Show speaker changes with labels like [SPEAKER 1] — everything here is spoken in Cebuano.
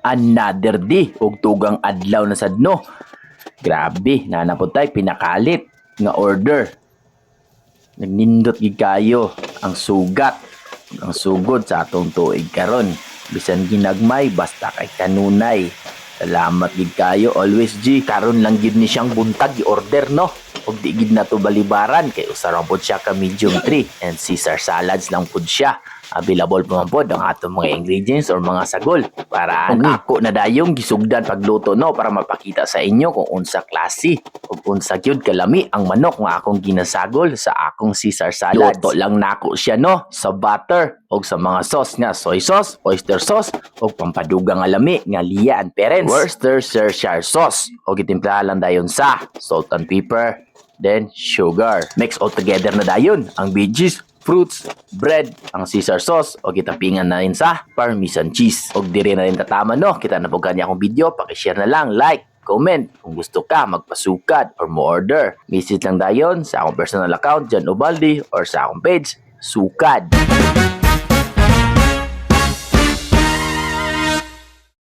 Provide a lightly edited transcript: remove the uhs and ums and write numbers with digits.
[SPEAKER 1] Another day ug tugang adlaw na sad, no. Grabe, naa na pod tay pinakalit nga order. Nagnindot gid kayo ang sugat, ang sugod sa atong tuig karon. Bisan ginagmay, basta kay kanunay. Salamat gid kayo, always G. Karon lang gid ni siyang buntag i-order, no. Ug di gid na to balibaran kay usa ra pod siya ka medium 3 and Caesar salads lang pud siya. Available pa man pod ang atong mga ingredients or mga sagol para ani. Ako na dayong gisugdan pagluto, no, para mapakita sa inyo kung unsa klase ug unsa gyud kalami ang manok nga akong ginasagol sa akong Caesar salad. Luto lang nako siya, no, sa butter ug sa mga sauce nga soy sauce, oyster sauce ug pampadugang nga lami nga Lea and Perrins Worcestershire sauce ug gitimplahan lang dayon sa salt and pepper, then sugar. Mix all together na dayon ang veggies, fruits, bread, ang Caesar sauce, o gitapingan na rin sa parmesan cheese. Og diri na rin tatama, no. Kita na po kanya akong video, pakishare na lang, like, comment kung gusto ka magpasukad or mo order. Message lang dayon sa akong personal account, John Ubaldi, or sa akong page, Sukad.